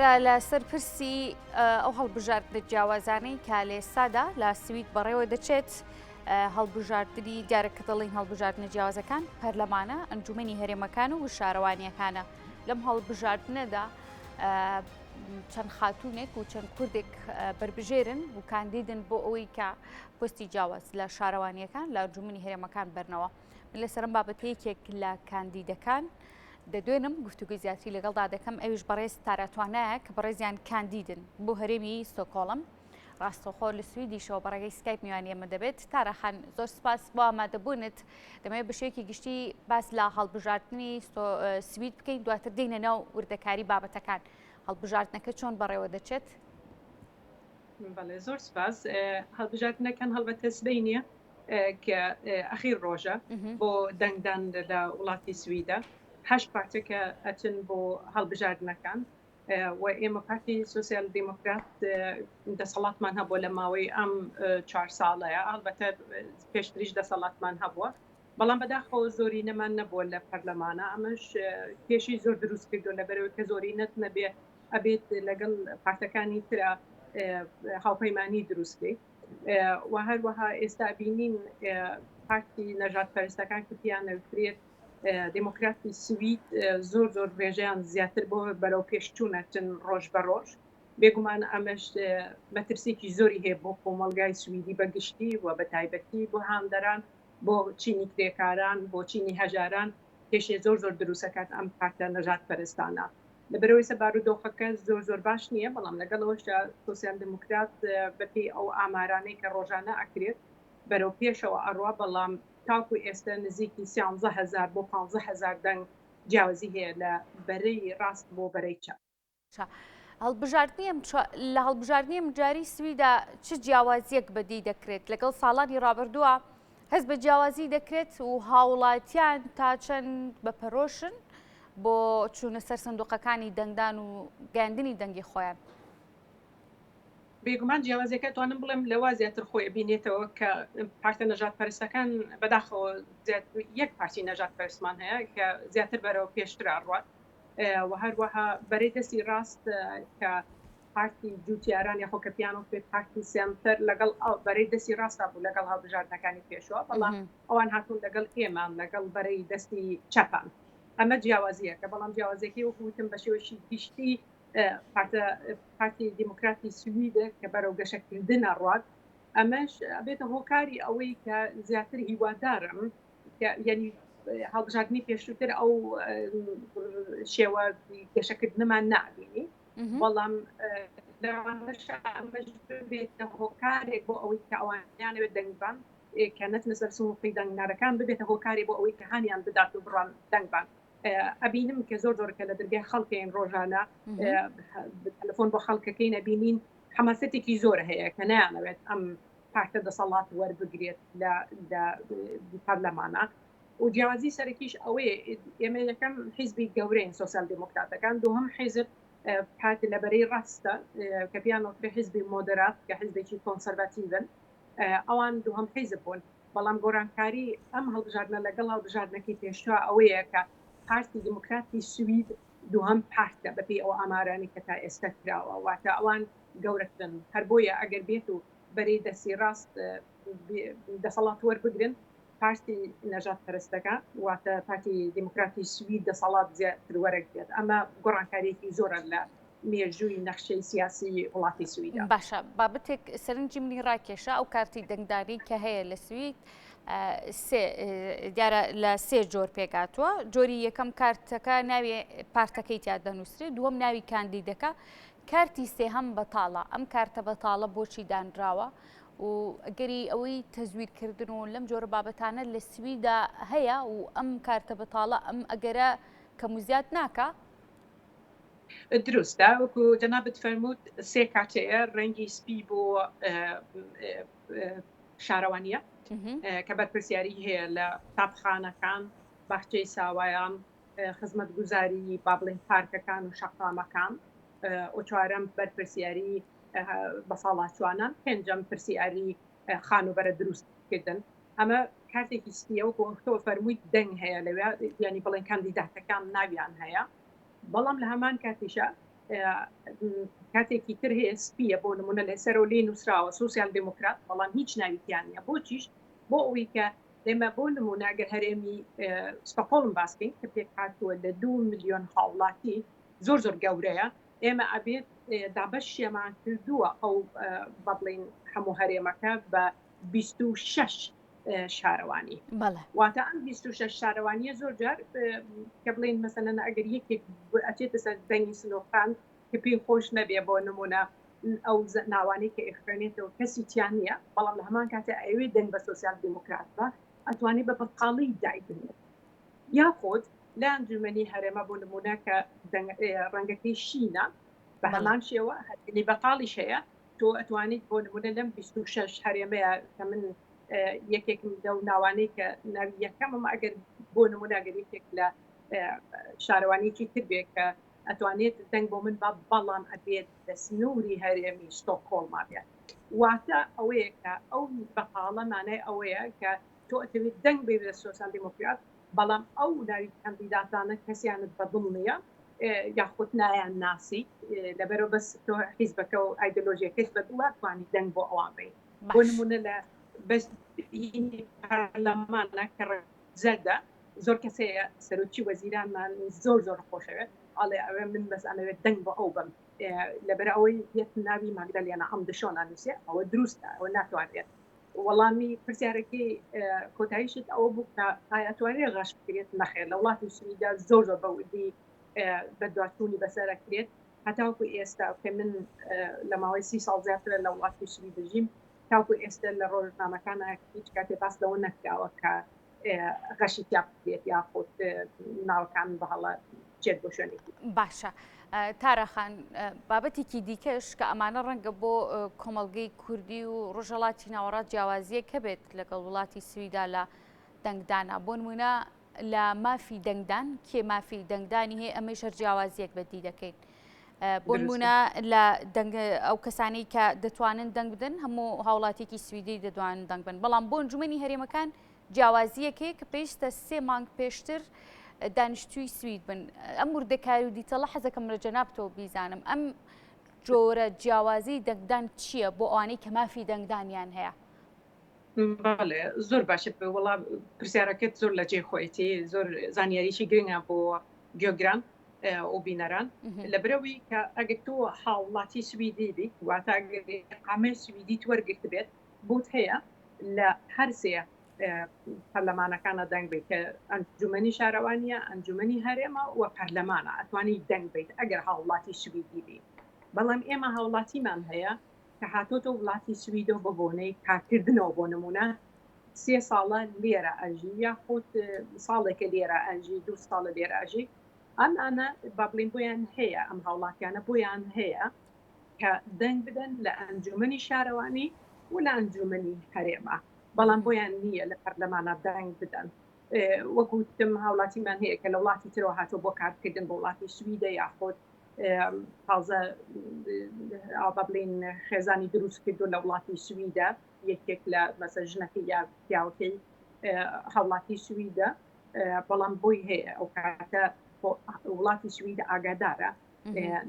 لەسەر پرسی ئەو هەڵبژاردنە جیاوازانەی کە لە ئێستادا لە سوید بەڕێوە دەچێت هەڵبژاردنی دیارە کە دەڵێین هەڵبژاردنە جیاوازەکان پەرلەمانە ئەنجومەنی هەرێمەکان و شارەوانیەکانە لەم هەڵبژاردنەدا چەند خاتونێک و چەند کوردێک بربژێرن و کاندیدن بۆ ئەوەی کە پۆستی جیاواز لە شارەوانیەکان لە ئەنجومەنی هەرێمەکان بەرنەوە. من لەسەرم بابەتە یەکێک لە کاندیدەکان دەدوێنم گفتوگوی زیاتری لەگەڵدا دەکەم ئەویش بەڕێز تاراتوانایە کە بەڕێزیان کاندیدن بۆ هەرێمی ستۆکۆڵم ڕاستەوخۆ لە سویدیشەوە بە ڕێگەی سکایپ میوانی ئێمە دەبێت تاراخان زۆر سپاس بۆ ئامادەبوونت دەمەوێت بە شێوەیەکی گشتی باس لە هەڵبژاردنی سوید بکەین دواتر دێینە ناو وردەکاری بابەتەکان هەڵبژاردنەکە چۆن بەڕێوە دەچێت؟ بەڵێ زۆر سپاس هەڵبژاردنەکان هەڵبەتە سبەینێ کە ئەخیر ڕۆژە بۆ دەنگدان لە وڵاتی سویدە هەشت پارچە کە ئەچن بۆ هەڵبژاردنەکان و ئێمە پارتی سوسیال دیموکرات دەسەڵاتمان هەبووە لە ماوەی ئەم چوار ساڵەیە ئەڵبەتە پێشتریش دەسەڵاتمان هەبووە بەڵام بەداخەوە زۆری نەمان نەبووە لە پەرلەمانە ئەمەش کێشی زۆر دروست کردو لەبەرەوەی کە زۆری نەت نەبێ ئەبێت لەگەڵ پارتەکانی ترە هاوپەیمانی دروستکەیت و هەروەها ئێستا بینین پارتی نەژاد پەرستەکان کە پێیان نەوترێت دێموکراتی سوید زۆر زۆر ڕێژەیان زیاتر بۆ بەرەو پێشچوونە چن ڕۆژ بە ڕۆژ بێگومان ئەمەش مەترسیکی زۆری هەیە بۆ کۆمەڵگای سویدی بە گشتی و بە تایبەتی بۆ هاندەران بۆ چینی کرێکاران بۆ چینی هەژاران کێشێ زۆر زۆر دروستەکات ئەم پارتە نەژاد پەرستانە لەبەرئەوەی ئێستا بارودۆخەکە زۆر زۆر باش نییە، بەڵام لەگەڵ ئەوەشدا سۆسیال دیموکرات بەپێی ئەو ئامارانەی کە ڕۆژانە ئەکرێت بەرەو پێشەوە ئەڕوا، بەڵام تاکو ئێستا نزیکی 13 هەزار بۆ 15 هەزار دەنگ جیاوازی هەیە لە بەرەی ڕاست بۆ بەرەی چەپ. هەڵبژاردنی ئەم لە هەڵبژاردنی ئەمجاری سویدا چ جیاوازییەک بەدی دەکرێت لەگەڵ ساڵانی ڕابردووە؟ هەست بە جیاوازی دەکرێت و هاوڵاتیان تا چەند بە پەرۆشن بۆ چوونە سەر سندوقەکانی دەنگدان و گەیاندنی دەنگی خۆیان؟ بێگومان جیاوازیەکە توانم بڵێم لەوە زیاتر خۆی بینێتەوە کە پارتە نەژاد پەرستەکان بەداخەوە یەک پارتی نەژاد پەرستمان هەیە کە زیاتر بەرەوە پێشتر ئەڕوات و هەروەها بەرەی دەستی ڕاست کە پارتی جوتیاران یاخۆ کە پیان وترێت پارتی سێنتەر لەگەڵ بەرەی دەستی ڕاستدا بوو لەگەڵ هەڵبژاردنەکانی پێشوە بەڵام ئەوان هاتوون لەگەڵ ئێمان لەگەڵ بەرەی دەستی چەپان ئەمە جیاوازیەکە بەڵام جیاوازیەکەی وەکو وتم بە شێوەیەکی گشتی پارتە پارتی دیموکراتی سویدە کە بەرەو گەشەکردن ئەڕوات ئەمەش ئەبێتە هۆکاری ئەوەی کە زیاتر هیوادارم یعنی هەڵبژاردنی پێشووتر ئەو شێوە گەشەکردنەمان نابینی بەڵام لەوانەشە ئەمەش ببێتە هۆکارێک بۆ ئەوەی کە ئەوانیانەوێت دەنگ بان کە نەچنە سەر سنووقی دەنگدارەکان ببێتە هۆکارێک بۆ ئەوەی کە هانیان بدات و بڕان دەنگ بان ئەبینم کە زۆر زۆر کە لە دەرگای خەڵکین ڕۆژانە تەلەفۆن بۆ خەڵکەکەی نەبینین حەماسەتێکی زۆر هەیە کە نایانەوێت ئەم پارتە دەسەڵات وەربگرێت لە پەرلەمانە و جیاوازی سەرەکیش ئەوەیە ئێمە یەکەم حیزبی گەورەین سۆسیال دیموکراتەکان دووهەم حیزب پارتی لە بەرەی ڕاستە کە پێیان وترێ حیزبی مۆدەرات کە حیزبێکی کۆنسەرڤاتیڤن ئەوان دووهەم حیزب بوون بەڵام گۆڕانکاری ئەم هەڵبژاردنە لەگەڵ هەڵبژاردنەکەی پێشترا ئەوەیە کە پارتی دیموکراتی سوید دووهەم پارتە بەپێی ئەو ئامارانەی کە تا ئێستا کراوە واتە ئەوان گەورەترن هەر بۆیە ئەگەر بێت و بەرەی دەستی ڕاست دەسەڵات وەربگرن پارتی نەژاد پەرستەکە واتە پارتی دیموکراتی سوید دەسەڵات زیاتر وەرەگرێت ئەمە گۆڕانکاریەکی زۆرە لە مێژووی نەخشەی سیاسی وڵاتی سویدا. باشە بابەتێک سەرنجی منی ڕاکێشا ئەو کارتی دەنگدانی کە هەیە لە سوید دیارە لە سێ جۆر پێکاتوە جۆری یەکەم کارتەکە ناوی پارتەکەی تیا دەنووسرێت دووەم ناوی کاندیدەکە کارتی سێهەم بەتاڵە ئەم کارتە بەتاڵە بۆچی دانراوە و ئەگەری ئەوەی تەزویرکردن و لەم جۆرە بابەتانە لە سویدا هەیە و ئەم کارتە بەتاڵە ئەم ئەگەرە کەم و زیاد ناکا؟ دروستە وەکو جەنابت فەرمووت سێ کارتەیە ڕەنگی سپی بۆ شارەوانیە کە بەرپرسیاری هەیە لە قوتابخانەکان باخچەی ساوایان خزمەتگوزاری با بڵێین پارکەکان و شەقامەکان و چوارەم بەرپرسیاری بەساڵاچوانان، پێنجەم پرسیاری خانووبەرە دروستکردن. ئەمە کارتێکی سپییە وەکو تۆ فەرموویت دەنگ هەیە لەوێ، یانی بڵێن کاندیداتەکان ناویان هەیە، بەڵام لە هەمان کاتیشا کاتێکی تر هەیە سپیە بۆ نمونە لەسەرەوە لێ نووسراوە سوسیال دێموکرات بەڵام هیچ ناوی تیا نییە بۆچیش بۆ ئەوەی کە ئێمە بۆ نمونە ئەگەر هەرێمی ستۆکۆڵم باس بکەین کە پێکهاتووە لە دو ملیۆن هاوڵاتی زۆر زۆر گەورەیە ئێمە ئەبێت دابەشیەمان کردووە ئەو بە بڵین هەموو هەرێمەکە بە 26 شارەوانی واتە ئەم 26 شارەوانیە زۆر جار کە بڵین مەسەلەن ئەگەر یەکێک ئەچێتە سەر دەنگی سنۆخان کە پێی خۆش نەبێ بۆ نمونە ئەو ناوانەی کە ئەخوێنێتەوە کەسی تیا نییە بەڵام لە هەمان کاتە ئەوێ دەنگ بە سۆسیال دیموکرات بە ئەتوانێت بە بەتاڵی دایبنێت یاخود لە ئەنجومەنی هەرێمە بۆ نمونە کە ڕەنگەکەی شینە بە هەمان شێوە هەرێمی بەتاڵیش هەیە تۆ ئەتوانیت بۆ نمونە لەم 26 هەرێمەیە کە من یەکێکم لەو ناوانەی کە ناوی یەکەمم ئەگەر بۆ نمونە ئەگەر یەکێک لە شارەوانیکی تر بێ کە ئەتوانێت دەنگ بۆ من با بەڵام ئەبێت لە سنووری هەرێمی ستۆکۆڵما بێت واتە ئەوەیە کە ئەو بەتاڵە مانای ئەوەیە کە تۆ ئەتەوێت دەنگ بێ لە سۆسیال دیموکرات بەڵام ئەو ناوی کاندیداتانە کەسیانت بەدڵ نییە یاخود نایان ناسی لەبەرەوە بەس تۆ حیزبەکە و ئایدۆلۆژیەکەش بەدڵە توانی دەنگ بۆ ئەوان بی بۆ نمونە لە بەس پەرلەمانە کە زەردە زۆر کەس هەیە سەرۆکی وەزیرانمان زۆر زۆر خۆشەوێت ئەڵێ ئەوێ من بەس ئەمەوێت دەنگ بۆ ئەو بم لەبەر ئەوەی یەک ناوی ماگدالێنا ئەندشۆن ئەنووسێ ئەوە دروستە ئەوە ناتوانرێت وەڵامی پرسیارەکەی کۆتاییشت ئەوە بوو کە ئایا توانێت غەش بکرێت نەخێر لە وڵاتی سویدا زۆر زۆر بە وردی بەدواچوونی بەسەر ئەکرێت هەتاوەکو ئێستا کە من لە ماوەی سی ساڵ زیاترە لە وڵاتی سوید دەژیم تاوەکو ئێستا لە ڕۆژنامەکانە هیچ کاتێ باس لەوە نەکراوە کە غەشی تیا بکرێت یاخود ناوەکان بە هەڵە بچێت بۆ شوێنێکی. باشە تارا خان بابەتێکی دیکەش کە ئەمانە ڕەنگە بۆ کۆمەڵگەی کوردی و ڕۆژهەڵاتی ناوەڕاست جیاوازیەک هەبێت لەگەڵ وڵاتی سویدا لە دەنگدانا بۆ نمونە لە مافی دەنگدان کێ مافی دەنگدانی هەیە ئەمەیش هەر جیاوازیەک بەدی دەکەین. بۆ نمونە لە دەنگ ئەو کەسانی کە دەتوانن دەنگ بدەن هەموو هاوڵاتێکی سویدی دەدوان دەنگ بن بەڵام بۆ ئەنجومەنی هەرێمەکان جیاوازییەک هەیە کە پێویستە سێ مانگ پێشتر دانیشتووی سوید بن. ئەم وردەکاری و detail ە حەزەکەم لە جەنابتەوە بیزانم. ئەم جۆرە جیاوازی دەنگدان چییە بۆ ئەوانەی کە مافی دەنگدانیان هەیە؟ بەڵێ زۆر باشە وەڵا پرسیارەکەت زۆر لە جێی خۆیەتی زۆر زانیاریی گرنگە بۆ گوێگران و بینەران لەبرەوەی کە ئەگەر تۆ هاوڵاتی سویدی بیت واتە ئەگەر ئیقامەی سویدیت وەرگرتبێت بۆت هەیە لە هەرسێ پەرلەمانەکانە دەنگ بیت کە ئەنجومەنی شارەوانیە ئەنجومەنی هەرێمە و پەرلەمانە ئەتوانی دەنگ بیت ئەگەر هاوڵاتی سویدی بی بەڵام ئێمە هاوڵاتیمان هەیە کە هاتۆتە وڵاتی سویدەوە بە بۆنەی کارکردنەوە بۆ نمونە سێ ساڵە لێرە ئەژی یاخود ساڵێکە لێرە ئەژی دو ساڵە لێرە ئەژی ئەم ئەمە با بڵین بۆیان هەیە ئەم هاوڵاتیانە بۆیان هەیە کە دەنگ بدەن لە ئەنجومەنی شارەوانی و لە ئەنجومەنی هەرێمە بەڵام بۆیان نییە لە پەرلەمانە دەنگ بدەن وەک وتم هاوڵاتیمان هەیە کە لە وڵاتی ترەوە هاتووە بۆ کارکردن بۆ وڵاتی سویدە یاخود تازە با بڵین خێزانی دروست کردو لە وڵاتی سویدە یەکێک لە مەسە ژنەکەی یا پیاوەکەی هاوڵاتی سویدە بەڵام بۆی هەیە ئەو کاتە وڵاتی سوید ئاگادارە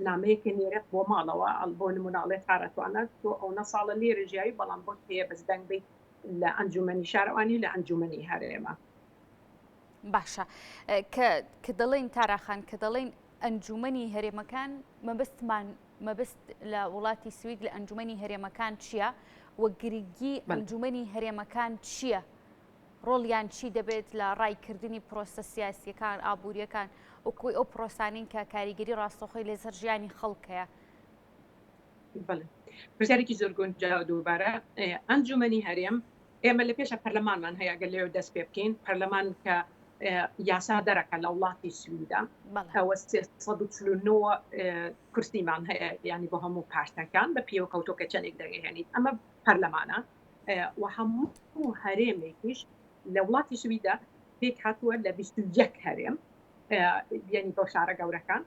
نامەیەکە نێرێت بۆ ماڵەوە بۆ نمونە ئەڵێ تارەتوانە تۆ ئەو نە ساڵە لێرە ژیاوی بەڵام بۆت هەیە بەس دەنگ بیت لە ئەنجومەنی شارەوانی لە ئەنجومەنی هەرێمە. باشە کە دەڵێن تاراخان کە دەڵێن ئەنجومەنی هەرێمەکان مەبەستمان مەبەست لە وڵاتی سوید لە ئەنجومەنی هەرێمەکان چییە و گرنگی ئەنجومەنی هەرێمەکان چییە؟ ڕۆڵیان چی دەبێت لە ڕایکردنی پرۆسە سیاسییەکان، ئابوورییەکان و کۆی ئەو پرۆسانەی کە کاریگەری ڕاستەوخۆی لەسەر ژیانی خەڵک هەیە؟ بەڵێ پرسیارێکی زۆر گونجاو دووبارە ئەنجومەنی هەرێم ئێمە لە پێشە پەرلەمانمان هەیە گەر لێو دەست پێ بکەین پەرلەمان کە یاسا دەرەکە لە وڵاتی سویدا ئەوە 349 کورسیمان هەیە ینی بۆ هەموو پارتەکان بە پێوە کەوتۆ کە چەندێک دەگەهێنیت ئەمە پەرلەمانە و هەموو هەرێمێکیش لە وڵاتی سویدا پێک هاتووە لە 21 هەرێم یعنی بۆ شارە گەورەکان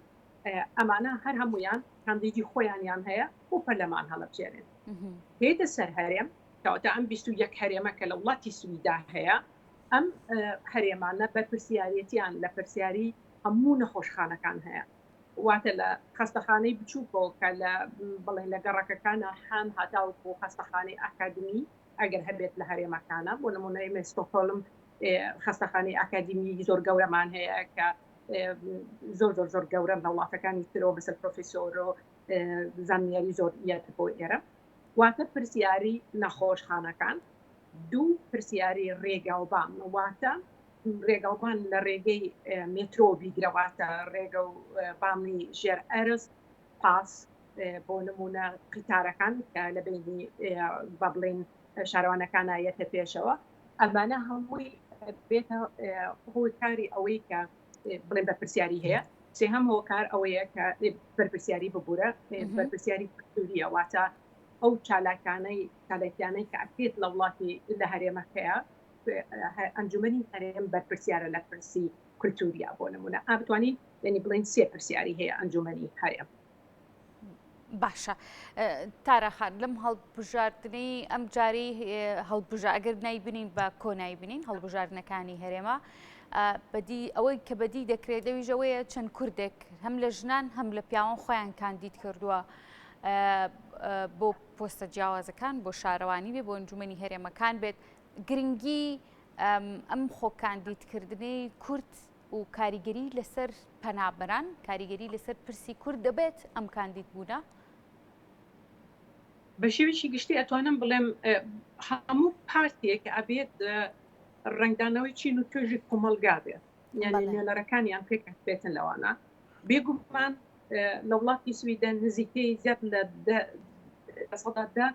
ئەمانە هەر هەمویان کاندیدی خۆیانیان هەیە بۆ پەرلەمان هەڵەبژێرێن پێتە سەر هەرێم کەواتە ئەم 21 هەرێمە کە لە وڵاتی سویدا هەیە ئەم هەرێمانە بەرپرسیارەتیان لە پرسیاری هەموو نەخۆشخانەکان هەیە. واتە لە خەستەخانەی بچووکەوە کە لە بڵێن لە گەڕەکەکانە هەن هەتاوەکو خەستەخانەی ئاکادمی ئەگەر هەبێت لە هەرێمەکانە بۆ نمونە ئێمە ستۆکهۆڵم خەستەخانەی ئاکادمی زۆر گەورەمان هەیە کە زۆر زۆر زۆر گەورە لە وڵاتەکانی ترەوە بەسەر پرۆفیسۆر و زانیاری زۆر یەت بۆ ئێرە واتە پرسیاری نەخۆشخانەکان دوو پرسیاری ڕێگاوبان واتە ڕێگاوبان لە ڕێگەی مێترۆ بیگرەواتە ڕێگە و بانی ژێر ئەرز پاس بۆ نمونە قیتارەکان کە لە بینی بە بڵێن شارەوانەکانە یەتە پێشەوە ئەمانە هەمووی بێتە هۆکاری ئەوەی کە بڵێن بەرپرسیاری هەیە سێهەم هۆکار ئەوەیە کە بەرپرسیاری ببوورە بەرپرسیاری کولتوریە واتە ئەو چالاکانەی چالاکیانەی کە ئەکرێت لە وڵاتی لە هەرێمەکەیە ئەنجومەنی هەرێم بەرپرسیارە لە پرسی کولتوریا بۆ نمونە ئا بتوانین یعنی بڵێن سێ پرسیاری هەیە ئەنجومەنی هەرێم. باشە تارا خان لەم هەڵبژاردنەی ئەم جارەی هەڵبژا ئەگەر نایبنین بە کۆ نایبنین هەڵبژاردنەکانی هەرێمە بەدی ئەوەی کە بەدی دەکرێت دەویژەوەیە چەند کوردێک هەم لە ژنان هەم لە پیاوان خۆیان کاندید کردووە بۆ پۆستە جیاوازەکان بۆ شارەوانی بێ بۆ ئەنجومەنی هەرێمەکان بێت گرنگی ئەم خۆکاندیدکردنەی کورد و کاریگەری لەسەر پەنابەران، کاریگەری لەسەر پرسی کورد دەبێت ئەم کاندید بوونە؟ بە شێوەیەکی گشتی ئەتوانم بڵێم هەموو پارتێک ئەبێت ڕەنگدانەوەی چین و توێژی کۆمەڵگا بێت یعنی نوێنەرەکانیان پێک بێتن لەوانە بێگومان لە وڵاتی سویدە نزیکەی زیاد لە 10%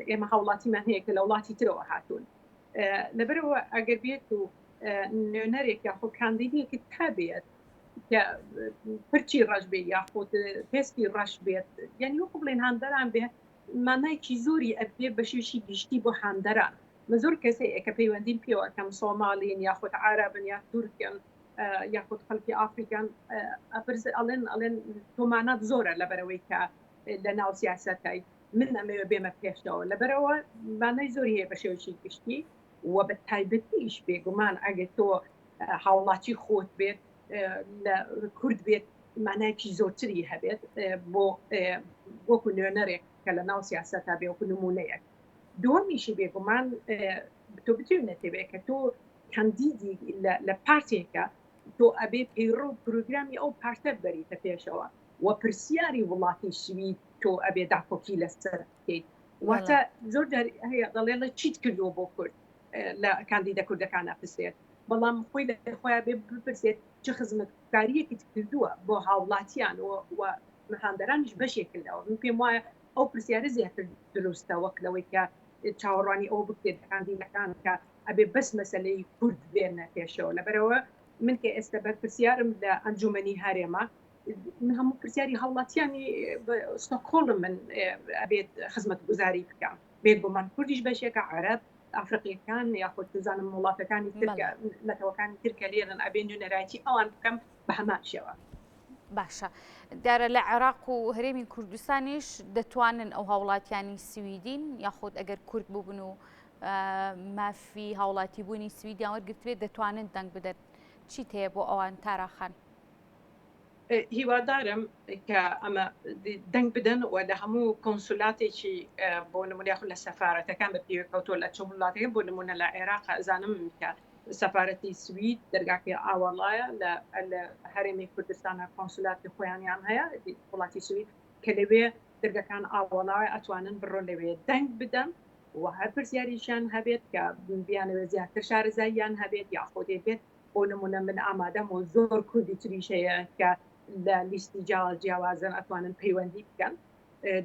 ئێمە هاوڵاتیمان هەیە کە لە وڵاتی ترەوە هاتوون لەبەرەوە ئەگەر بێت و نوێنەرێک یاخۆ کاندیدێکت هەبێت کە پرچی ڕەش بێت یاخود پێستی ڕەش بێت یعنی وەکو بڵێن هاندەران بێت مانایکی زۆری ئەبێ بە شێوەیەکی گشتی بۆ هاندەران من زۆر کەسێک کە پەیوەندیم پێوەکەم سۆماڵین یاخود عربن یا تورکن یاخود خەڵکی ئافریکان ئەپرس ئەڵێن ئەڵێن تۆ مانات زۆرە لەبەرەوەی کە لە ناو سیاسەتای من ئەمەوێ بێمە پێشەوە لەبەرەوە مانای زۆری هەیە بە شێوەیەکی گشتی و بە تایبەتیش بێگومان ئەگەر تۆ هاوڵاتی خۆت بێت لە کورد بێت مانایەکی زۆرتری هەبێت بۆ وەکو نوێنەرێک کە لە ناو سیاسەتا بێ وەکو نمونەیەک دووەمیشی بێگومان تۆ بتوێ نەتەوێت کە تۆ کاندیدی لە پارتێکە تۆ ئەبێ پەیڕە و پرۆگرامی ئەو پارتە بەریتە پێشەوە و پرسیاری وڵاتی سوید تۆ ئەبێ داکۆکی لەسەر بکەیت واتە زۆر جار هەیە دەڵێ ڵێ چیت کردووە بۆ کورد لە کاندیدە کوردەکان ئەپرسێت بەڵام خۆی لە خۆیان بێ بپرسێت چ خزمەتکاریەکت کردووە بۆ هاوڵاتیان و هاندەرانیش بەشێکن لەوە من پێم وایە ئەو پرسیارە زیاتر دروستە وەک لەوەی کە چاوەڕوانی ئەوە بکرێت کاندیدەکان کە ئەبێ بەس مەسلەی کورد بێنە پێشەوە لەبەرەوە من کە ئێستا بەرپرسیارم لە ئەنجومەنی هەرێمە من هەموو پرسیاری هاوڵاتیانی ستۆکهۆڵم من ئەبێت خزمەت گوزاری بکەم بێگومان کوردیش بەشێکە عەرەب ئەفریقیەکان یاخود بزانم وڵاتەکانی ترکە نەتەوەکانی ترکە لێرن ئەبێ نوێنەرایەتی ئەوان بکەم بە هەمان شێوە. باشە دیارە لە عێراق و هەرێمی کوردستانیش دەتوانن ئەو هاوڵاتیانی سویدین یاخود ئەگەر کورد بووبن و مافی هاوڵاتی بوونی سویدیان وەرگرتبێت دەتوانن دەنگ بدەن چیت هەیە بۆ ئەوان تاراخان؟ هیوادارم کە ئەمە دەنگ بدەن و لە هەموو کۆنسولاتێکی بۆ نمونە یاخود لە سەفارەتەکان بە پێوێ کەوتووە لە چ وڵاتێک بۆ نمونە لە عێراق ئەزانم کە سەفارەتی سوید دەرگاکەی ئاوەڵایە لە هەرێمی کوردستانە کۆنسولاتی خۆیانیان هەیە وڵاتی سوید کە لەوێ دەرگەکان ئاوەڵایە ئەتوانن بڕۆن لەوێ دەنگ بدەن و هەر پرسیاریشیان هەبێت کە بیانەوێت زیاتر شارەزاییان هەبێت یاخۆدێ بێت بۆ نمونە من ئامادەم و زۆر کوردی تریش هەیە کە لە لیستی جیاواز جیاوازن ئەتوانن پەیوەندی بکەن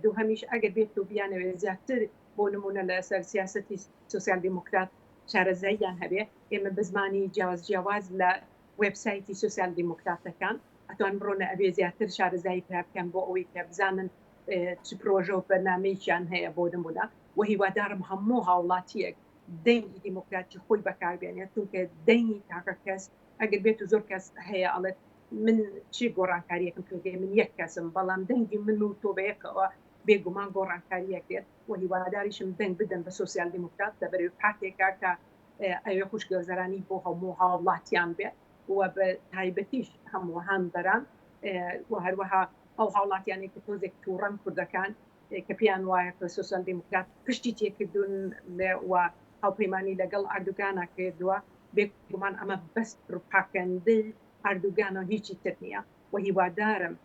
دووهەمیش ئەگەر بێت و بیانەوێت زیاتر بۆ نمونە لەسەر سیاسەتی سوسیال دیموکرات شارەزاییان هەبێ ئێمە بە زمانی جیاواز جیاواز لە وێبسایتی سوسیال دیموکراتەکان ئەتوان بڕۆنە ئەوێ زیاتر شارەزایی پیا بکەن بۆ ئەوەی کە بزانن چ پرۆژە و بەرنامەیەکیان هەیە بۆ نمونە و هیوادارم هەموو هاوڵاتیەک دەنگی دیموکراتی خۆی بەکاربێنێت چونکە دەنگی تاکە کەس ئەگەر بێت و زۆر کەس هەیە ئەڵێت من چی گۆڕانکاریەکم پێگەی من یەک کەسم بەڵام دەنگی من و تۆ بەیەکەوە بێگومان گۆڕانکاریەک دێت و هیواداریشم دەنگ بدەن بە سۆسیال دیموکرات لەبەرەوەی پارتێکە کە ئەوێ خوشگوزەرانی بۆ هەموو هاوڵاتیان بێت و بە تایبەتیش هەموو هاندەران. و هەروەها ئەو هاوڵاتیانەی کە تۆزێک تووڕەن کوردەکان کە پێیان وایە کە سۆسیال دیموکرات پشتی تێکردوون و هاوپەیمانی لەگەڵ ئەردوگانا کردووە، بێگومان ئەمە بەس پروپاگەندەی ئەردوگانە و هیچی تر نییە و هیوادارم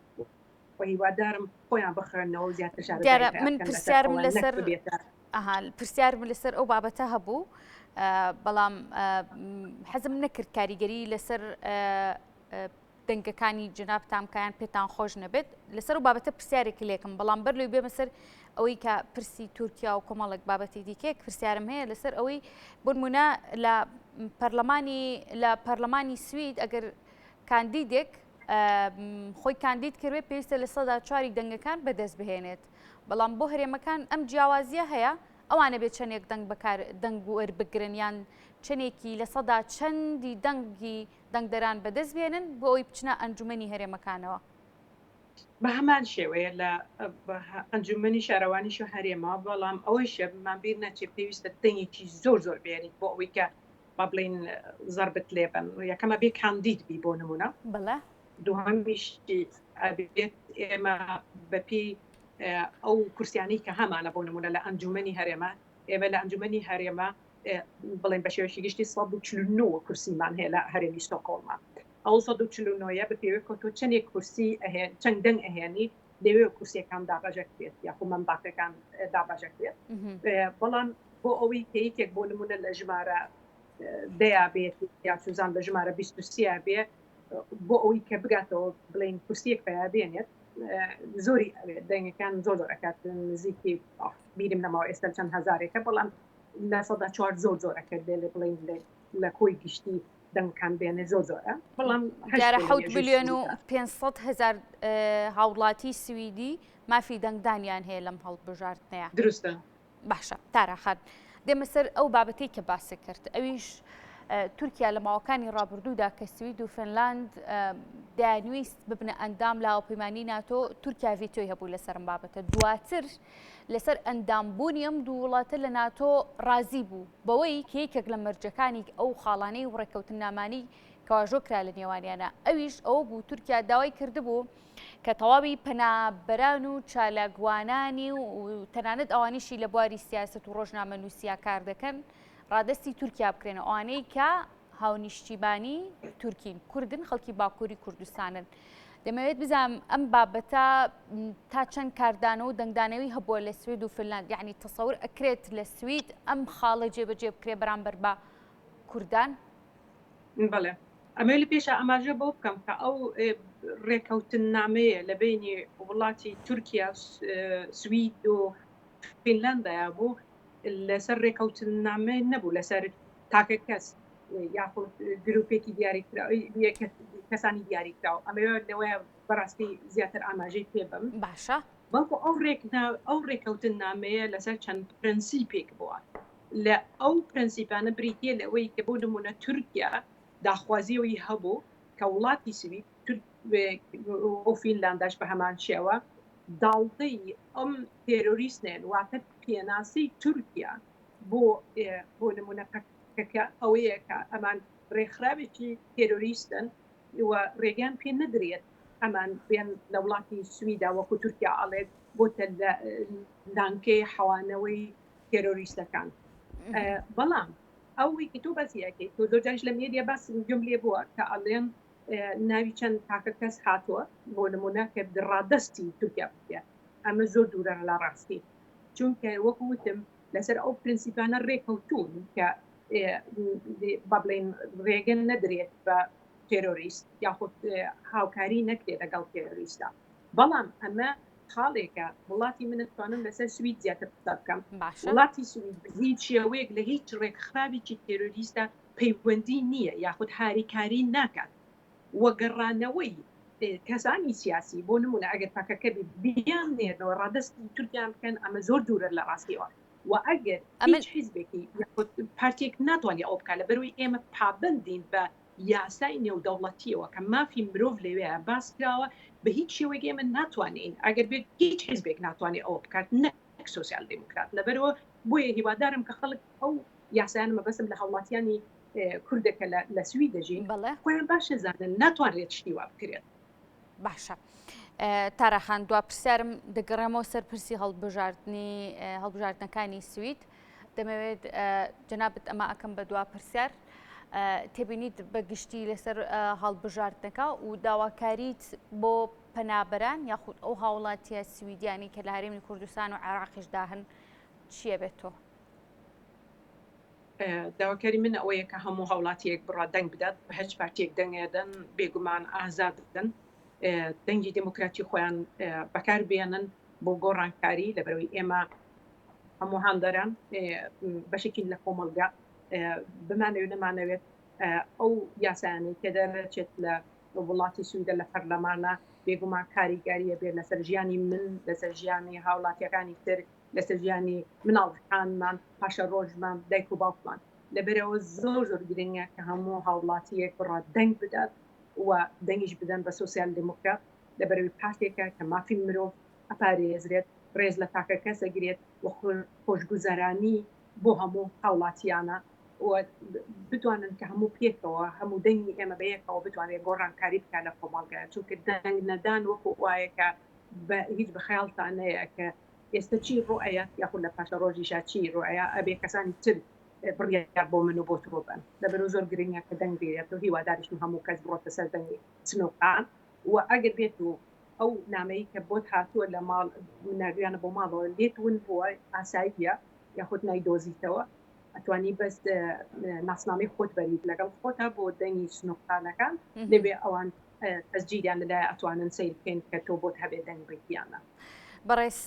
و هیوادارم خۆیان بخوێنەوە و زیاتر شارەزایی دیارە پەیا من بکەن لەسەر پرسیارم ئەوە نەک لەسەر ببێتە ئەها پرسیارم لەسەر ئەو بابەتە هەبوو بەڵام حەزم نەکرد کاریگەری لەسەر دەنگەکانی جەنابتان بکە یان پێتان خۆش نەبێت لەسەر و بابەتە پرسیارێکی لێکم بەڵام بەر لەوی بێمە سەر ئەوەی کە پرسی تورکیا و کۆمەڵێک بابەتی دیکەیەک پرسیارم هەیە لەسەر ئەوەی بنمونە لە پەرلەمانی لە پەرلەمانی سوید ئەگەر کاندیدێک خۆی کاندید کردێ پێویستە لە سەدا چواری دەنگەکان بەدەست بهێنێت بەڵام بۆ هەرێمەکان ئەم جیاوازیە هەیە ئەوانە بێ چەندێک دەنگ بەکار دەنگ وەربگرن یان چەندێکی لە سەدا چەندی دەنگی دەنگدەران بەدەست بێنن بۆ ئەوەی بچنە ئەنجومەنی هەرێمەکانەوە؟ بە هەمان شێوەیە لە ئەنجومەنی شارەوانیش و هەرێمە، بەڵام ئەوەیشە مان بیر نەچێت پێویستە دەنگێکی زۆر زۆر بێنیت بۆ ئەوەی کە با بڵێین زەربت لێبن یەکەمە بێ کاندید بی بۆ نمونە بەڵێ. دووهەمیشی ئەبێت ئێمە بەپێی ئەو کورسیانەی کە هەمانە بۆ نمونە لە ئەنجومەنی هەرێمە ئێمە لە ئەنجومەنی هەرێمە بڵێن بە شێوەیەکی گشتی 149 کورسیمان هەیە لە هەرێمی ستۆکۆڵما ئەو 149 ە بە پێوەی کە تۆ چەندێک کورسی ئەهێن چەند دەنگ ئەهێنی لەوێ کورسیەکان دابەشەکرێت یاخۆ مەنداتەکان دابەشەکرێت بەڵام بۆ ئەوەی کە یەکێک بۆ نمونە لە ژمارە دەیا بێت یا سوزان لە ژمارە 23 بێ بۆ ئەوەی کە بگاتەوە بڵین کورسیەک پیا بێنێت زۆری ئەوێت دەنگەکان زۆر زۆر ئەکات نزیکی بیرم نەماوە ئێستا چەند هەزارێکە بەڵام 4% زۆر زۆر ئەکرد بێ لێ بڵین لە کۆی گشتی دەنگەکان بێنێ زۆر زۆرە بەڵام دیارە حەوت ملیۆن و 500 هەزار هاوڵاتی سویدی مافی دەنگدانیان هەیە لەم هەڵبژاردنەیە. دروستە. باشە تارا خان دێمە سەر ئەو بابەتەی کە باست کرد ئەویش تورکیا لە ماوەکانی ڕابردوودا کە سوید و فنلاند دەیانویست ببنە ئەندام لە هاوپەیمانی ناتۆ تورکیا ڤیتۆی هەبوو لەسەر ئەم بابەتە دواتر لەسەر ئەندامبوونی ئەم دوو وڵاتە لە ناتۆ ڕازی بوو بەوەی کە یەکێک لە مەرجەکانی ئەو خاڵانەی و ڕێککەوتننامانەی کە واژۆ کرا لە نێوانیانە ئەویش ئەوە بوو تورکیا داوای کردبوو کە تەواوی پەنابەران و چالاکوانانی و تەنانەت ئەوانیشی لە بواری سیاسەت و ڕۆژنامەنووسیا کار دەکەن ڕادەستی تورکیا بکرێن ئەوانەی کە هاونیشتیمانی تورکین کوردن خەڵکی باکووری کوردستانن. دەمەوێت بزانم ئەم بابەتە تا چەند کاردانەوە و دەنگدانەوەی هەبووە لە سوید و فنلاند یعنی تەسەور ئەکرێت لە سوید ئەم خاڵە جێبەجێ بکرێ بەرامبەر بە کوردان؟ بەڵێ ئەمەوێ لە پێشا ئاماژە بەوە بکەم کە ئەو ڕێکەوتننامەیە لە بینی وڵاتی تورکیا سوید و فینلندایا بوو لەسەر ڕێکەوتننامە نەبوو لەسەر تاکە کەس یاخود گروپێکی دیاریکراو کەسانی دیاریکراو ئەمەوێ لەوەیە بەڕاستی زیاتر ئاماژەی پێ بم باشە بەڵکو ئەو ڕێکنا ئەو ڕێکەوتن نامەیە لەسەر چەند پرەنسیپێک بووە لە ئەو پرەنسیپانە بریتە لەوەی کە بۆ نمونە تورکیا داخوازیەوەی هەبوو کە وڵاتی سوید و فینلانداش بە هەمان شێوە داڵدەی ئەم تێرۆریستنێن واتە پێناسی تورکیا بۆ بۆ نمونە پەکەکە ئەوەیە کە ئەمان ڕێکخراوێکی تێرۆریستن و ڕێگەیان پێ نەدرێت ئەمان بێن لە وڵاتی سویدا وەکو تورکیا ئەڵێت بۆتە لانکەی حەوانەوەی تێرۆریستەکان بەڵام ئەوەی کە تۆ باسی ئەکەیت تۆ زۆر جاریش لە مێدیا باس گوێم لێ بووە کە ئەڵێن ناوی چەند تاکە کەس هاتووە بۆ نمونە کە ڕادەستی تورکیا بکرێت ئەمە زۆر دوورە لە ڕاستی چونکە وەکو وتم لەسەر ئەو پرنسیپانە ڕێکەوتون کە با بڵێن ڕێگە نەدرێت بە تێرۆریست یاخود هاوکاری نەکرێت لەگەڵ تێرۆریستە بەڵام ئەمە خاڵێکە وڵاتی من توانم لەسەر سوید زیاتر قسە بکەم وڵاتی سوید هیچ شێوەیەک لە هیچ ڕێکخراوێکی تێرۆریستە پەیوەندی نییە یاخود هاریکاری ناکات و گەڕانەوەی کەسانی سیاسی بۆ نمونە ئەگەر پەکەکە بی بیان نێرنەوە ڕادەستی تورکیان بکەن ئەمە زۆر دوورە لە ڕاستیەوە و ئەگەر هیچ حیزبێکی یاخود پارتێک ناتوانێت ئەوە بکات لەبەرئەوەی ئێمە پابەندین بە یاسای نێودەوڵەتیەوە کە مافی مرۆڤ لەوێ باس کراوە بە هیچ شێوەیەک ئێمە ناتوانین ئەگەر بێت هیچ حیزبێک ناتوانێت ئەوە بکات نەک سۆسیال دیموکرات لەبەرەوە بۆیە هیوادارم کە خەڵک ئەو یاسایانە مەبەستم لە هاوڵاتیانی کوردە کە لە سوید دەژین بەڵێ. خۆیان باش ئەزانن ناتوانرێت شتی وا بکرێت. باشە تارا خان دوا پرسیارم دەگەڕێمەوە سەر پرسی هەڵبژاردنی هەڵبژاردنەکانی سوید دەمەوێت جەنابت ئەمە ئەکەم بە دوا پرسیار تێبینیت بە گشتی لەسەر هەڵبژاردنەکە و داواکاریت بۆ پەنابەران یاخود ئەو هاوڵاتیە سویدیانی کە لە هەرێمی کوردستان و عێراقیشدا هەن چییە بێت تۆ؟ داواکاری من ئەوەیە کە هەموو هاوڵاتیەک بڕا دەنگ بدات بە هەچ پارتیەک دەنگێدەن بێگومان ئازاد دەن دەنگی دموکراتی خۆیان بەکار بێنن بۆ گۆڕانکاری لەبەرەوەی ئێمە هەموو هاندەران بەشێکین لە کۆمەڵگا بمانەوێت نەمانەوێت ئەو یاسایانەی کە دەرەچێت لە وڵاتی سویدە لە پەرلەمانە بێگومان کاریگەریە بێت لەسەر ژیانی من لەسەر ژیانی هاوڵاتیەکانی تر لەسەر ژیانی مناڵەکانمان پاشەڕۆژمان دایک و باوکمان لەبەرەوە زۆر زۆر گرنگە کە هەموو هاوڵاتیەک بڕات دەنگ بدات و دەنگیش بدەن بە سوسیال دموکرات لەبەرەوەی پارتێکە کە مافی مرۆڤ ئەپارێزرێت ڕێز لە تاکە کەس ئەگرێت و خۆشگوزەرانی بۆ هەموو هاوڵاتیانە و بتوانن کە هەموو پێکەوە هەموو دەنگی ئێمە بەیەکەوە بتوانێت گۆڕانکاری بکات لە کۆمەڵگای چونکە دەنگ نەدان وەکو وایە کە بە هیچ بە خەیاڵتان نەیە کە ئێستا چی ڕوئەیە یاخود لە پاشە ڕۆژیشا چی ڕوئەیە ئەبێ کەسانی تر بڕیار بۆ من و بۆ تۆ بن لەبەرو زۆر گرنگە کە دەنگ بێت و هیواداریشم هەموو کەس بڕۆتە سەر دەنگی سنوقان و ئەگەر بێت و ئەو نامەی کە بۆت هاتووە لە ماڵ ناردویانە بۆ ماڵەوە لێت ون بووە ئاساییە یاخود نایدۆزیتەوە ئەتوانی بەس ناسنامەی خۆت بەریت لەگەڵ خۆتا بۆ دەنگی سنوقخانەکان لەوێ ئەوان تەسجیلیان لەلای ئەتوانن سەیر بکەین کە تۆ بۆت هەبێت دەنگ بیت یان نا. بەڕێز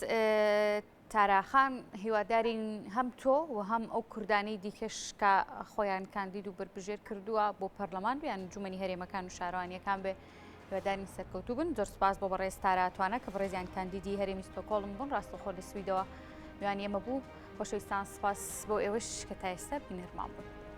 تارا خان هیوادارین هەم تۆ و هەم ئەو کوردانەی دیکەش کە خۆیان کاندید و بەربژێر کردووە بۆ پەرلەمان بیان ئەنجومەنی هەرێمەکان و شارەوانیەکان بێ هیوادارین سەرکەوتوو بن زۆر سپاس بۆ بەڕێز تارا توانا کە بەڕێزیان کاندیدی هەرێمی ستۆکۆڵم بوون ڕاستەوخۆ لە سویدەوە میوانی ئێمە بوو خۆشەویستان سپاس بۆ ئێوەش کە تا ئێستا بینەرمان بوون.